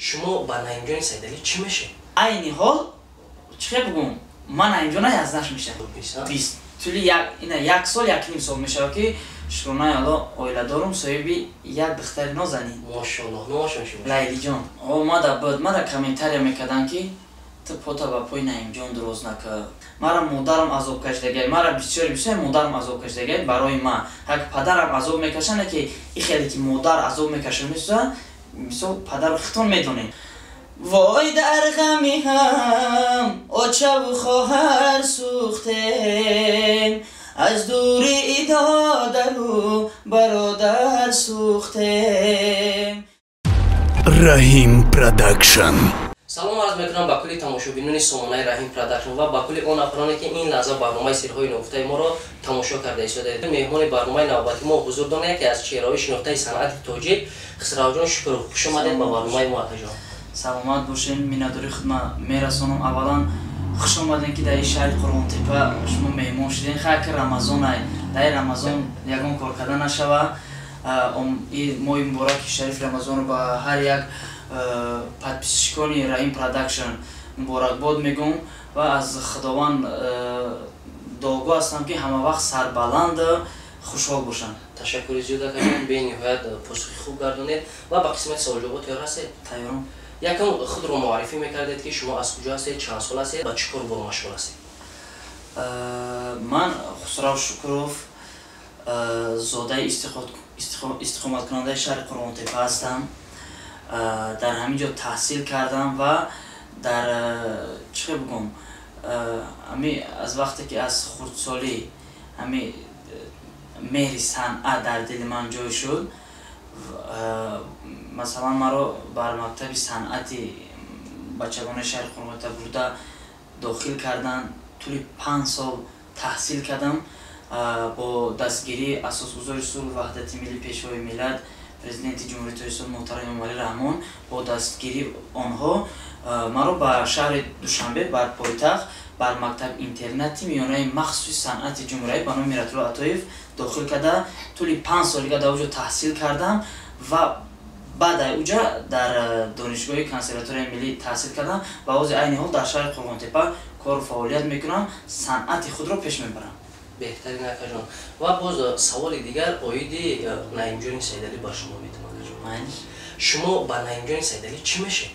Шумо ба Наимҷони Сайдалӣ чӣ мешед? Айни ҳол чӣ хел бугум, ман Наимҷона язнаш мешавам. Бист тӯли ина як сол, якним сол мешавад, ки, шукронаи Алло, оила дорум, соҳиби як духтари нозанин. Мошоаллоҳ, номашон чӣ? Лайлиҷон. Омада буд, мара комментария мекарданд, ки ту пота ба пои Наимҷон дуроз накар. Мара модарам азоб кашидагай, мара бисёри бисёр модарам азоб кашидагай. Барои ман ҳак падарам азоб мекашанд, ки и хеле ки модар азоб мекаша месӯзад, мисол, падару хитон медонед. Вой, дар ғами ҳам очаву хоҳар сӯхтем, аз дури додару бародар сӯхтем. Раҳим Продакшн. Салом арз мекунам ба кулли тамошобинони сомонаи Раҳим Продакшн ва ба кулли он нафароне, ки ин лаҳза барномаи «Сирҳои ногуфтаи» моро тамошо карда истодаед. Меҳмони барномаи навбати мо ҳузур доранд яке аз чеҳраҳои шинохтаи санъати тоҷик, Хисравҷон Шукуров. Хуш омадед ба барномаи мо, акаҷон. Саломат бошед, миннатдории худма мерасонам. Аввалан, хуш омадем, ки дар ин шаҳри Қурғонтепа шумо меҳмон шудем. Хайр, ки Рамазонай, дар ин Рамазон ягон кор карда нашава. Моҳи мубораки шарифи Рамазонро ба ҳар як подписчикони Раҳим Продакшн муборакбод мегӯм ва аз Худованд дуогӯ ҳастам, ки ҳама вақт сарбаланд, хушҳол бошанд. Ташаккури зиёд, акаҷон, бениҳоят посухи хуб гардонед ва ба қисмати саволҷавобо тайёр ҳастед? Тайёрам. Якам худро муаррифӣ мекардед, ки шумо аз куҷо ҳастед, чанд сол ҳастед, ба чӣ кор бо машғул ҳастед? Ман Хусрав Шукуров, зодаи истиқоматкунандаи шаҳри Қурғонтепа ҳастам. Дар ҳамин ҷо таҳсил кардам ва дар, чӣ хел бигӯм, ҳами аз вақте ки аз хурдсолӣ ҳами меҳри санъат дар дили ман ҷой шуд, масалан, маро бар мактаби санъати бачагонаи шаҳри Қурғонтепа бурда дохил карданд. Тӯли 5 сол таҳсил кардам. Бо дастгирии асосгузори сулҳу ваҳдати миллӣ, Пешвои миллат, Президенти Ҷумҳурии Тоҷикистон муҳтарам Эмомалӣ Раҳмон, бо дастгирии онҳо маро ба шаҳри Душанбе, бар пойтахт, бар мактаб интернати миёнаи махсуси санъати ҷумҳуриявӣ ба номи Миратулло Атоев дохил карда, тӯли 5 солига дар оҷо таҳсил кардам ва баъд ай уҷа дар донишгоҳи консерваторияи миллӣ таҳсил кардам ва ҳозир, айни ҳол, дар шаҳри Қурғонтепа кору фаъолият мекунам, санъати худро пеш мебарам. Беҳтарин, акаҷон. Ва боз саволи дигар оиди Наимҷони Сайдалӣ ба шумо метавон, акаҷон. Шумо ба Наимҷони Сайдалӣ чӣ мешед?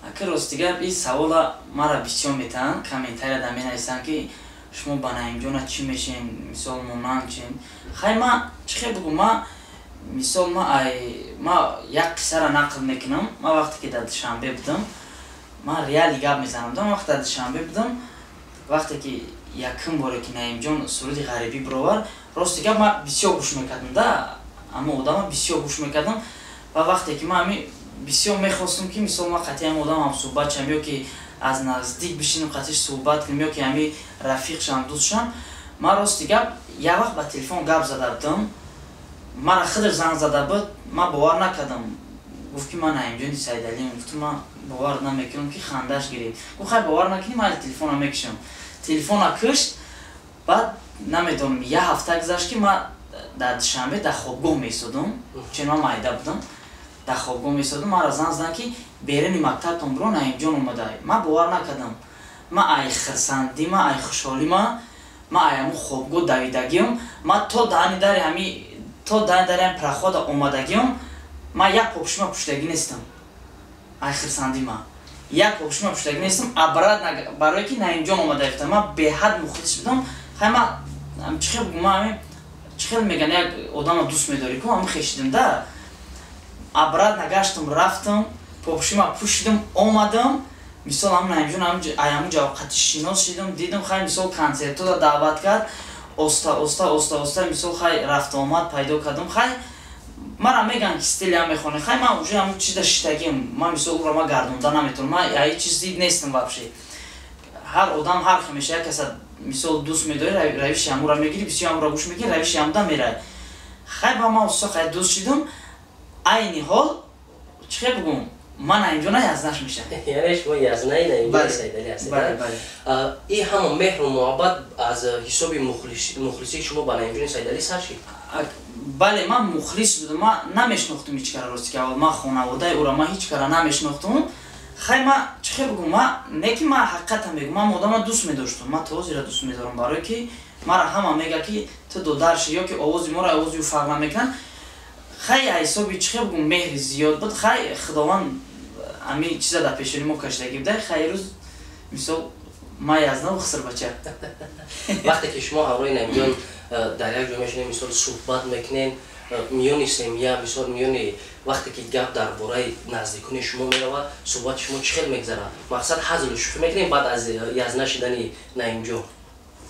Ака, рости гап, ин савола мара бисёр метаҳанд, комментарияда менависанд, ки шумо ба Наимҷона чӣ мешен, мисол, монанд чин. Хай, ма чӣ хел бугум, ма, мисол, ма ай ма як қиссара нақл мекунам. Ма вақте ки дар Душанбе будам, ман реально гап мезанам, вақте дар Душанбе будам, вақте ки якум боре ки Наимҷон суруди «Ғарибӣ» бировард, рости гап, ман бисёр гӯш мекардам да, ҳама одама бисёр гӯш мекардам. Ва вақте ки ман ҳами бисёр мехостум, ки, мисол, ман қатъи ҳама одам ҳамсӯҳбат шам ё ки аз наздик бишинам, қатъиш суҳбат кунем ё ки ҳами рафиқ шам, дӯст шам, ман, рости гап, як вақт ба телефон гап зада будам, мара худаш занг зада буд. Ман бовар накардам, гуфт, ки ман Наимҷони Сайдалиам. Гуфтум, ман бовар намекунам, ки хандаш гирифт. Гуфт: «Хай, бовар накунӣ, ман телефона мекушам». Телефона кушт. Баъд намедонам, як ҳафта гузашт, ки ман дар Душанбе дар хобгоҳ меистодум, чун ман майда будам, дар хобгоҳ меистодум, маро занг заданд, ки беруни мактабтон биро, Наимҷон омада. Ман бовар накардам. Ман ай хирсандима, ай хушҳолима, ман ай ҳамун хобгоҳ давидагиам, ман то даҳани дари ҳами прохода омадагиам, ман як попушма пуштагӣ нестам, ай хирсандима як попушма пуштагӣ нестам. Обратно, барое ки Наимҷон омада ифтам, ман беҳад мухлис будам. Хай, ман чӣ хел бугум, ман чӣ хел меган, як одама дӯст медорӣ ку, ҳамн хешидим да. Обратно гаштам, рафтам, попушима пӯшидам, омадам. Мисол, ҳам Наимҷон ай ҳамун ҷо қати шинос шидам, дидам. Хай, мисол, консертода даъват кард, оста оста, оста оста, мисол, хай, рафту омад пайдо кардам. Хай, мара меган, ки стилям мехоне. Хай, ман уже ҳамун чиза шиштагим. Ман, мисол, ӯро ма гардонда наметавонам, ман ай чиз дид нестам вообще. Ҳар одам ҳар хел меша. Як каса, мисол, дӯст медорӣ, равиши ҳамура мегирӣ, бисёр ҳамура гӯш мекунӣ, равиши ҳамуда меравӣ. Хай, ба ман усто хай дӯст шидам. Айни ҳол, чӣ хел бугум. Ман Наимҷона язнаш мешавам. Яъне шумо язнаи Наимҷони Саидалӣ ҳастед. Ин ҳама меҳру муҳаббат аз ҳисоби мухлисии шумо ба Наимҷони Саидалӣ сар шид? Бале, ман мухлис будам, ман намешнохтум ҳеҷ кара, рости ки аввал ман хонаводаи ӯро ман ҳеҷ кара намешнохтум. Хай, ман чӣ хел бигӯм, ман не ки ман ҳақиқатан мегӯм, ман модама дӯст медоштум, ман то ҳозира дӯст медорам, барое ки мара ҳама мега ки ту додарши ё ки овози моро овози ӯ фарқ намекунад. Хай, ҳисоби чӣ хел бигӯм, меҳри зиёд буд. Хай, Худованд ами чиза дар пешони мо кашидагӣ буда. Хай, рӯз мисол ман язнаву хисрбача. Вақте ки шумо ҳамроҳи Наимҷон дар як ҷо мешинед, мисол суҳбат мекунед, миёни семья, мисол миёни вақте ки гап дар бораи наздикони шумо меравад, суҳбати шумо чӣ хел мегзарад? Мақсад, ҳазлу шӯхӣ мекунем баъд аз язна шидани Наимҷон?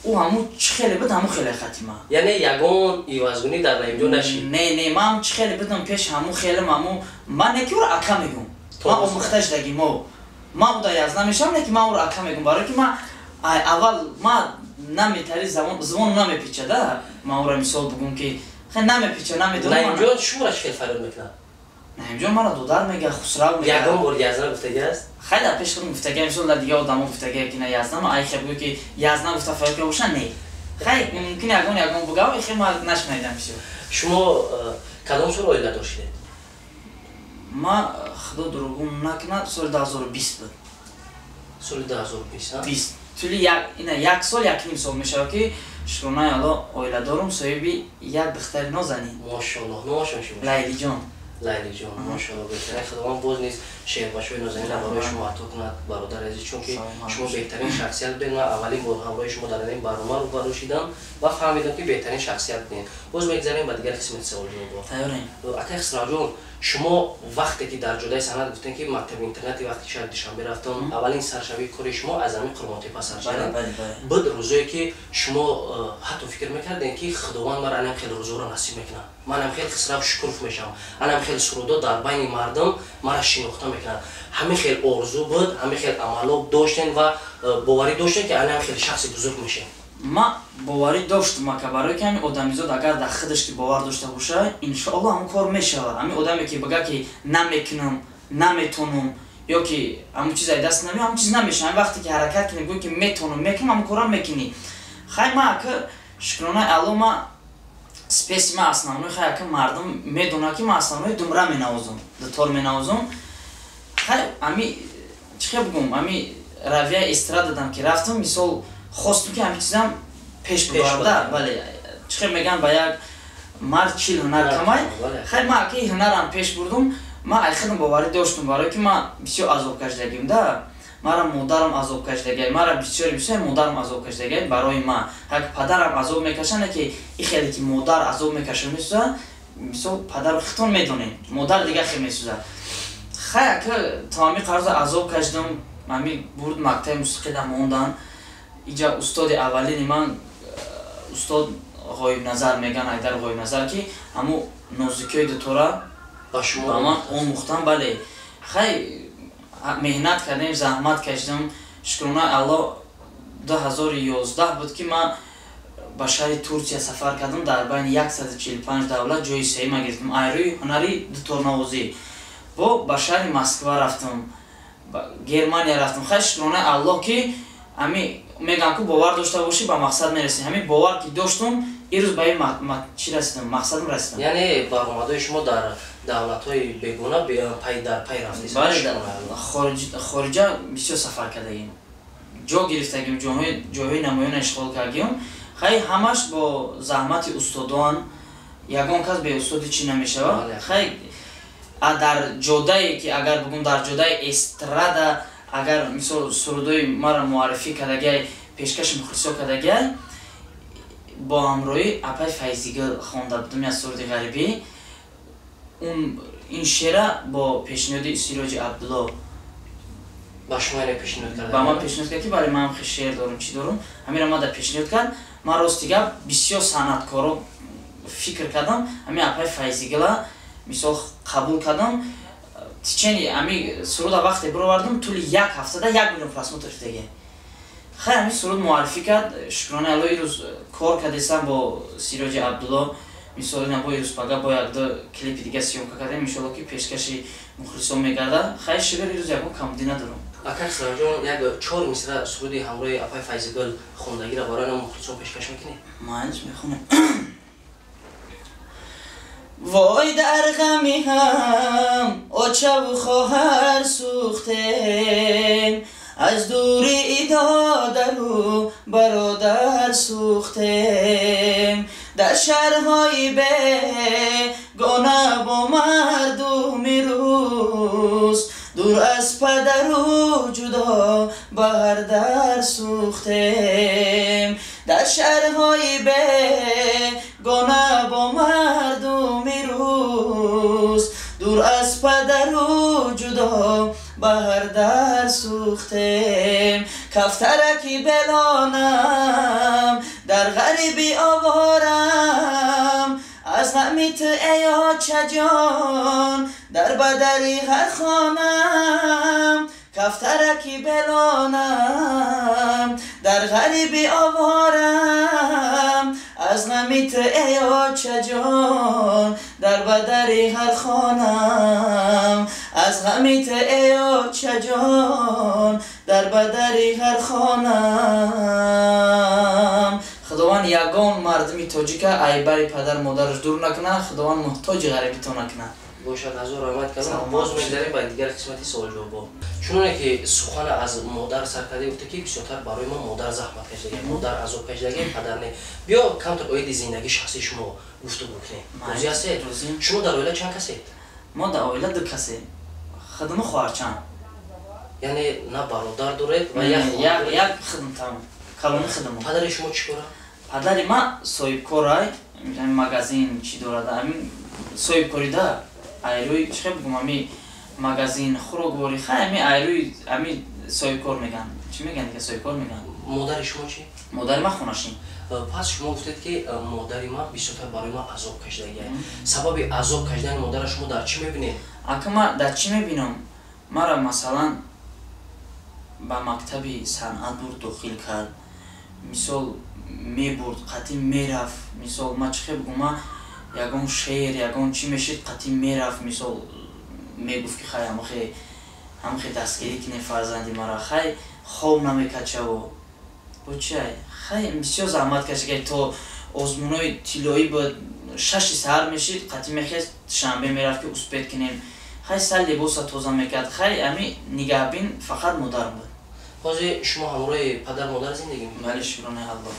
Ӯ ҳамун чӣ хеле буд, ҳамун хеле хатима. Яъне ягон ивазгунӣ дар Наимҷон нашид? Не, не, ман чӣ хеле будам пеш, ҳамун хелем, ҳамун. Ман не ки ӯро ака мегӯм, ман омӯхта шудагӣ мо, ман ӯ да язна мешавам, не ки ман ӯро ака мегӯм, барое ки ман аввал ман наметари забону намепечада, ман ӯро мисол бугум ки хе намепеча, намедонам. Наимҷон шуморо чӣ хел фарёд мекунад? Наимҷон мара додар мега, Хусрав мега. Ягон бор язна гуфтагӣ аст? Хай, дар пеш худам гуфтагӣ, мисол дар дигар одамо гуфтагӣ ки на язна, ма ай хе бугӯ ки язна гуфта фарёд карда боша, не. Хай, мумкин ягон бугав, хе ма нашунидам бисёр. Шумо кадом сол оиладор шудед? Ма, Худо дурӯғум накунад, соли 2020 буд. Соли 2020? Бист тӯли як ина як сол, як ним сол мешавад ки, шукронаи Алло, оиладорум, соҳиби як духтари нозанин. Мошоаллоҳ, номашон чӣ бошад? Лайлиҷон. Лайлиҷон, мошоалло, беҳтарин. Худованд боз низ шербачаҳои нозанина барои шумо ато кунад, бародари азиз, чунки шумо беҳтарин шахсият будед. Ман аввалин бор ҳамроҳи шумо дар ин барнома рӯбарӯ шидам ва фаҳмидам, ки беҳтарин шахсият будед. Боз мегзарем ба дигар қисмати саволҷавобҳо. Тайёрем. Акай Хисравҷон, шумо вақте ки дар ҷодаи санъат гуфтем, ки мактаби интернати, вақте шаҳри Душанбе рафтам, аввалин саршавии кори шумо аз ҳамин Қурбонтепа сар шуд. Буд рӯзое ки шумо ҳатто фикр мекардем, ки Худованд мара анам хеле рӯзоро насиб мекунад, манам хеле Хисрав Шукуров мешавам, анам хеле сурудо дар байни мардум мара шинохта мекунад? Ҳамин хел орзу буд, ҳамин хел амалоб доштем ва боварӣ доштем, ки анам хеле шахси бузург мешем? Ма боварӣ доштам, ака, барое ки ҳамин одамизод агар дар худаш ки бовар дошта боша, иншоалло ҳамон кор мешавад. Ҳамин одаме ки бага ки намекунам, наметонам ё ки ҳамон чиз ай даст нами, ҳамон чиз намешава. Ҳамин вақте ки ҳаракат кунӣ, гӯй ки метонам, мекунам, ҳамон корам мекунӣ. Хай, ма ака, шукронаи Алло, ма спеси ма основной, хай, ака, мардум медонад, ки ма основной думра менавозам, дутор менавозам. Хай, ами чӣ хел бигӯм, ами равияи эстрададам ки рафтам, мисол хостум, ки ҳамин чизам пеш бибарда. Бале, чӣ хел мегӯям, ба як мард 40 ҳунар камай. Хай, ма аки ҳунарам пеш бурдум. Ма ай худам боварӣ доштум, барое ки ма бисёр азоб кашидагим да, мара модарам азоб кашидагай, мара бисёри бисёр модарам азоб кашидагай барои ма. Ҳак, падарам азоб мекаша, не ки и хеле ки модар азоб мекаша месӯза. Мисол, падар хитон медонем, модар дига хел месӯза. Хай, ака, то ҳами қарза азоб кашидам. Ҳами бурд мактаби мусиқида мондан. Иҷа устоди аввалини ман устод Ғоибназар меган, Айдар Ғоибназар, ки ҳамун нозикиҳои дутора ба ман омӯхтан. Бале, хай, меҳнат кардем, заҳмат кашидам. Шукронаи Алло, 2011 буд, ки ман ба шаҳри Турсия сафар кардам, дар байни 145 давлат ҷои сеюма гирифтам айрӯи ҳунари дуторнавозӣ. Бо ба шаҳри Москва рафтам, Германия рафтам. Хай, шукронаи Аллоҳ, ки ҳами мегӯям ку бовар дошта бошӣ, ба мақсад мерасӣ. Ҳамин бовар ки доштум, ирӯз ба ин чӣ расидам, мақсадам расидам. Яъне баромадҳои шумо дар давлатҳои бегона пай дар пай рафтед? Бале, хориҷа бисёр сафар кардагим, ҷо гирифтагим, ҷойҳои намоёна ишғол кардагим. Хай, ҳамаш бо заҳмати устодон, ягон кас беустоди чӣ намешавад. Хай, дар ҷодае ки агар бигӯм, дар ҷодаи эстрада, агар мисол сурудои маро муаррифӣ кардагиай, пешкаши мухлисо кардагиай, бо ҳамроҳӣ апай Файзигул хонда будум як суруди ғарибӣ. Ин шеъра бо пешниҳоди Сироҷи Абдулло ба шумо яъне пешниҳод карда? Ба ман пешниҳод кард, ки бале, ман хе шеър дорум, чӣ дорум, ҳаминро ман да пешниҳод кард. Ман, рости гап, бисёр санъаткоро фикр кардам, ҳамин апай Файзигула мисол қабул кардам. Течение ами суруда вақте бировардум, тӯли як ҳафтада 1 миллион просмотр шудаги. Хай, ҳамин суруд муаррифӣ кард. Шукронаи Алло, ирӯз кор кардесам бо Сироҷи Абдулло. Мисол ина бо ирӯз бо якду клипи дига съёмка кардем, иншоалло ки пешкаши мухлисон мегардад. Хай, шукр, ирӯз ягон камбудӣ надорам. Акай Хисравҷон, як чор мисра суруди ҳамроҳи апай Файзигул хондагиро барои нам мухлисон пешкаш мекунед? Майнаш, мехонем. Вой, дар ғами ҳам очаву хоҳар сӯхтем, аз дури додару бародар сӯхтем, дар шаҳрҳои бегона бо мардуми рӯз, дур аз падару ҷудо ба ҳар дар сӯхтем, дар шаҳрҳои бегона бо мардуми рӯз, дур аз падару ҷудо ба ҳар дар сӯхтем. Кафтараки белонам, дар ғарибӣ овораам, аз ғами ту, эй очаҷон, дар бадари ҳар хонам. Кафтараки белонам, дар ғарибӣ овораам, аз ғами ту, эй очаҷон, дар бадари ҳар хонам, аз ғами ту, эй очаҷон, дар бадари ҳар хонам. Худованд ягон мардуми тоҷика айбари падар модараш дур накунад, Худованд муҳтоҷи ғарибито накунад. Бошад, ҳазор раҳмат кардам. Боз мегзарем ба дигар қисмати суолҷавобҳо. Чуноне ки сухана аз модар сар карда, гуфта ки бисёртар барои мо модар заҳмат кашидаги, модар азоб кашидаги, падар не. Биё, камтар оиди зиндагии шахсии шумо гуфтугӯ кунем. Розӣ ҳастед? Шумо дар оила чанд касед? Мо дар оила ду касем, худму хоҳарчанд. Яъне на бародар доред ва як худм, тамом, калони худм. Падари шумо чӣ кора? Падари ман соҳибкорай, магазин чӣ дорад, ҳамин соҳибкорида, айрӯи чӣ хел бигӯм, ами магазин хӯрокворӣ, хай, ами айрӯи ами соҳибкор меган, чӣ меган дига, соҳибкор меган. Модари шумо чӣ? Модари ман хонашин. Пас шумо гуфтед ки модари ман бисёртар барои ман азоб кашидагия. Сабаби азоб кашидани модара шумо дар чӣ мебинед? Ака, ман дар чӣ мебинам? Мара, масалан, ба мактаби санъат бурд, дохил кард. Мисол, мебурд, қатъи мерафт. Мисол, ман чӣ хел бигӯм, ман ягон шеър, ягон чӣ мешид, қатъи мерафт. Мисол, мегуфт ки хай, ҳамахе дастгирӣ кине фарзанди мара. Хай, хоб намекард шаво, бо чиай, хай, бисёр заҳмат кашида. То озмунои тиллоӣ ба 6-и саҳар мешид, қатъи мехест, шанбе мерафт ки успеть кинем. Хай, сар либоса тоза мекард. Хай, ами нигаҳбин фақат модарам буд. Ҳозир шумо ҳамроҳи падар модар зиндагӣ мекунед? Бале, шукронаи Аллоҳ.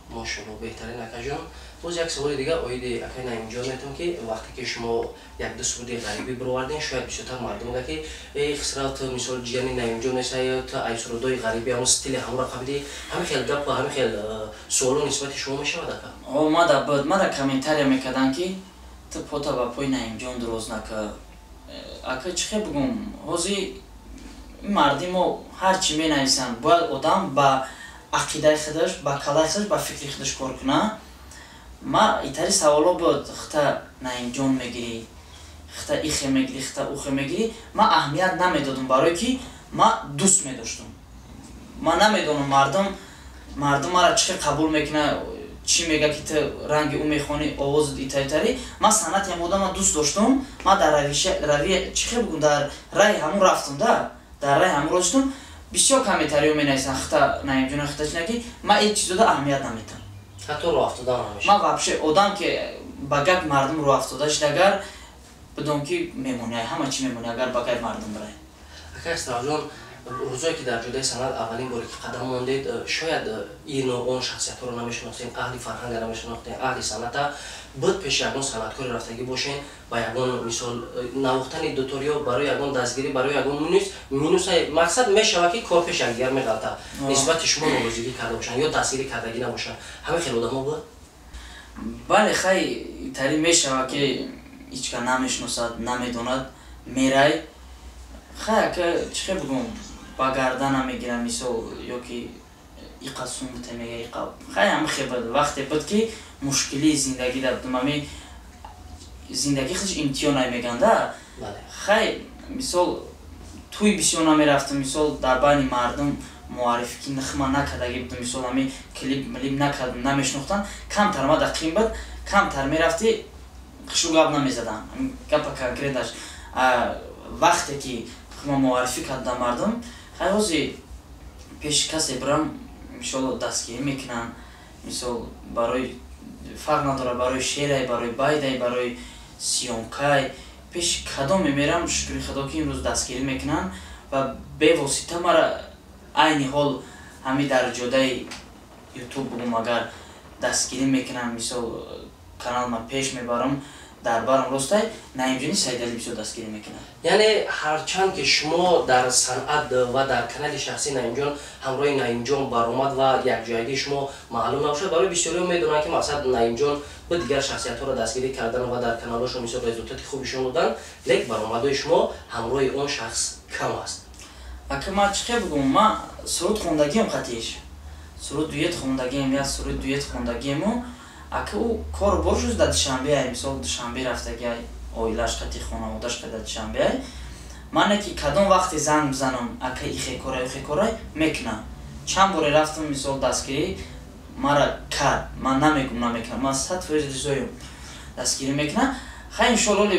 Мошалло, беҳтарин, акаҷон. Боз як саволи дигар оиди акай Наимҷон метавон ки вақте ки шумо якду суруди ғарибӣ бировардем, шояд бисёртар мардум гӯяд ки эй Хисрав, ту мисол ҷияни Наимҷон неста, ту ай сурудҳои ғарибӣ ҳамон стили ҳамонро қабидӣ. Ҳамин хел гап ва ҳамин хел суоло нисбати шумо мешавад, ака? О, мада буд, мада комментария мекарданд ки ту пота ба пои Наимҷон дуроз нака. Ака, чӣ хел бигӯм, ҳозир марди мо ҳар чӣ менависанд, бояд одам ба ақидаи худаш, ба калаи худаш, ба фикри худаш кор кунад. Ма итари саволо буд: хита Наимҷон мегирӣ, хита ихе мегирӣ, хита ухе мегирӣ. Ма аҳамият намедодам, барое ки ма дӯст медоштам. Ма намедонам, мардум мара чӣ хел қабул мекунад, чӣ мега ки ту ранги ӯ мехонӣ, овозат итаитарӣ. Ма санъати ҳам одама дӯст доштам. Ма дар равия, чӣ хел бигӯм, дар раи ҳамун рафтам, да дар раи ҳамун роштам. Бисёр комментариҳо менависанд, хита Наимҷона, хита чина, ки ма ин чизода аҳамият наметам. Ҳатто роҳ афтода намешавад? Ма вообще одам ки ба гапи мардум роҳ афтода шид, агар бидон ки мемонӣ, ҳама чӣ мемонӣ, агар ба гапи мардум бирай. Акай Хисравҷон, рӯзое ки дар ҷодаи санъат аввалин боре ки қадам мондед, шояд ину он шахсиятҳоро намешинохтем, аҳли фарҳанга намешинохтем, аҳли санъата буд. Пеши ягон санъаткоре рафтагӣ бошен, ба ягон мисол навохтани дутор ё барои ягон дастгирӣ, барои ягон минус, мақсад мешавад ки кор пеши якдигар меғалта, нисбати шумо норозигӣ карда бошанд ё дастгирӣ кардагӣ набошанд, ҳамин хел одамо буд? Бале, хай, итари мешавад ки ҳеч кас намешиносад, намедонад, мерай. Хай, ака, чӣ хел бигӯм, ба гардана мегирам, мисол, ё ки иқа сум бута мега, иқа. Хай, ҳама хел буд. Вақте буд ки мушкилии зиндагӣ дар будум. Ами зиндагӣ худш имтиҳон меганда. Хай, мисол, тӯй бисёр намерафтам, мисол, дар байни мардум муаррифӣ ки нихма накардагӣ будум. Мисол, ами клип милип накардам, намешинохтам, камтар ма дар қим буд. Камтар мерафтӣ, хушу гап намезадан. Гапа конкреташ. Вақте ки ма муаррифӣ кардам мардум, хай, ҳози пеши касе бирам, иншолло, дастгирӣ мекунанд. Мисол, барои фарқ надорад, барои шерай, барои байдай, барои съёмкай, пеши кадоме мерам, шукри худо, ки имрӯз дастгирӣ мекунанд ва бевосита мара айни ҳол ҳами дар ҷодаи Ютуб бугум, агар дастгирӣ мекунам, мисол, канал ма пеш мебарам, дар барам ростай Наимҷони Саидалӣ бисёр дастгирӣ мекунад. Яъне ҳарчанд ки шумо дар санъат ва дар канали шахсии Наимҷон, ҳамроҳи Наимҷон баромад ва якҷоягии шумо маълум набошад, барои бисёриҳо медонанд, ки мақсад Наимҷон ба дигар шахсиятҳоро дастгирӣ кардан ва дар каналҳошон мисол результати хубишон додан, лек баромадҳои шумо ҳамроҳи он шахс кам аст. Ака, ман чӣ хел бигӯм, ман суруд хондагиам, қатиш суруд дует хондагиам, як суруд дует хондагиаму. Ака, ӯ кору бор шуд, дар Душанбе ай, мисол, Душанбе рафтаги, оилаш қати, хонаводаш қати дар Душанбе ай. Мане ки кадом вақте занг бизанам, ака, ихе корай, ихе корай, мекунам. Чанд боре рафтам, мисол, дастгирӣ мара кард. Ман намегум намекунам, ман 100% ризоюм, дастгирӣ мекунам. Хай, иншолло,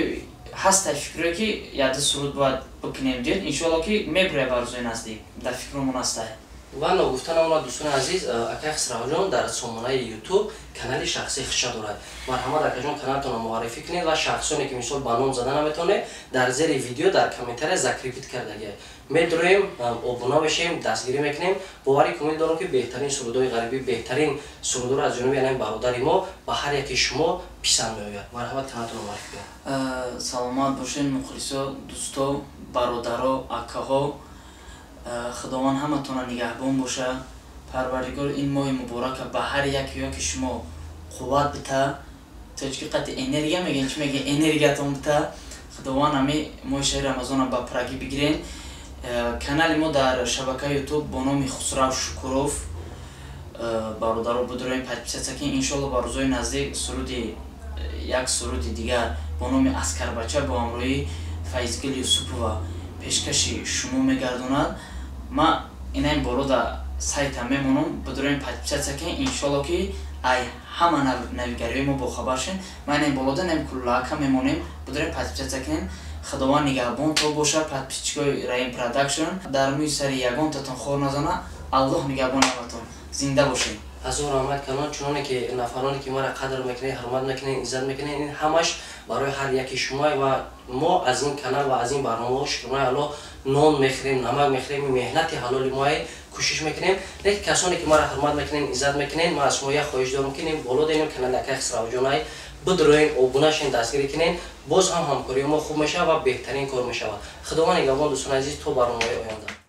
ҳастай фикрое, ки яда суруд бояд бикунем дед, иншолло, ки мебуря ба рӯзои наздик, дар фикрумон ҳастай. Ва ногуфта намонад, дӯстони азиз, акай Хисравҷон дар сомонаи Ютуб канали шахсии хиша дорад. Марҳамат, акаҷон, каналтонро муаррифӣ кунед ва шахсоне, ки мисол ба ном зада наметавонед, дар зери видео дар комментария закрепить кардагия, медроем, обуна мешем, дастгирӣ мекунем. Боварӣ комил дорам, ки беҳтарин сурудҳои ғарибӣ, беҳтарин сурудҳоро аз ҷониби янаи бародари мо ба ҳар яки шумо писанд меояд. Марҳамат, каналтонро муаррифӣ кунед. Саломат бошед, мухлисо, дӯсто, бародаро, акаҳо. Худованд ҳаматонро нигаҳбон боша. Парвардигор ин моҳи муборака ба ҳар як ёки шумо қувват бита. Тоҷики қати энергия мегӯем, чӣ мегӯем, энергиятон бита. Худованд ҳами моҳи шаҳри Рамазонро ба пурагӣ бигирен. Канали мо дар шабакаи Ютуб бо номи Хусрав Шукуров, бародаро, будуроем, подписаться кунед. Иншолло, ба рӯзои наздик суруди, як суруди дигар бо номи Аскарбача бо ҳамроҳии Файзгул Юсупова пешкаши шумо мегардонад. Ма инаин болода сайта мемонам, бидуроем, подписаться кунед. Иншолло, ки ай ҳама навигариҳои мо бохабар шен. Ма инаин болода наим куллаака мемонем, бидуроем, подписаться кунед. Худованд нигаҳбон то боша. Подписчикои Раим Продакшн, дар мӯи сари ягонтатон хор назана. Аллоҳ нигаҳбони ҳаматон, зинда бошед. Ҳазор раҳмат калон. Чуноне ки нафароне, ки мара қадр мекунед, ҳурмат мекунед, иззат мекунед, ин ҳамаш барои ҳар яки шумо. Ва мо аз ин канал ва аз ин барномаҳо, шукронаи Аллоҳ, нон мехӯрем, намак мехӯрем, меҳнати ҳалоли моае, кӯшиш мекунем. Лекин касоне, ки мара ҳурмат мекунед, иззат мекунед, ман аз шумо як хоҳиш дорам, ки боло денем канали акай Хисравҷонай, бидроен, обуна шен, дастгирӣ кунед. Боз ҳам ҳамкории мо хуб мешавад ва беҳтарин кор мешавад. Худованд нигаҳбон, дӯстони азиз, то барномаи оянда.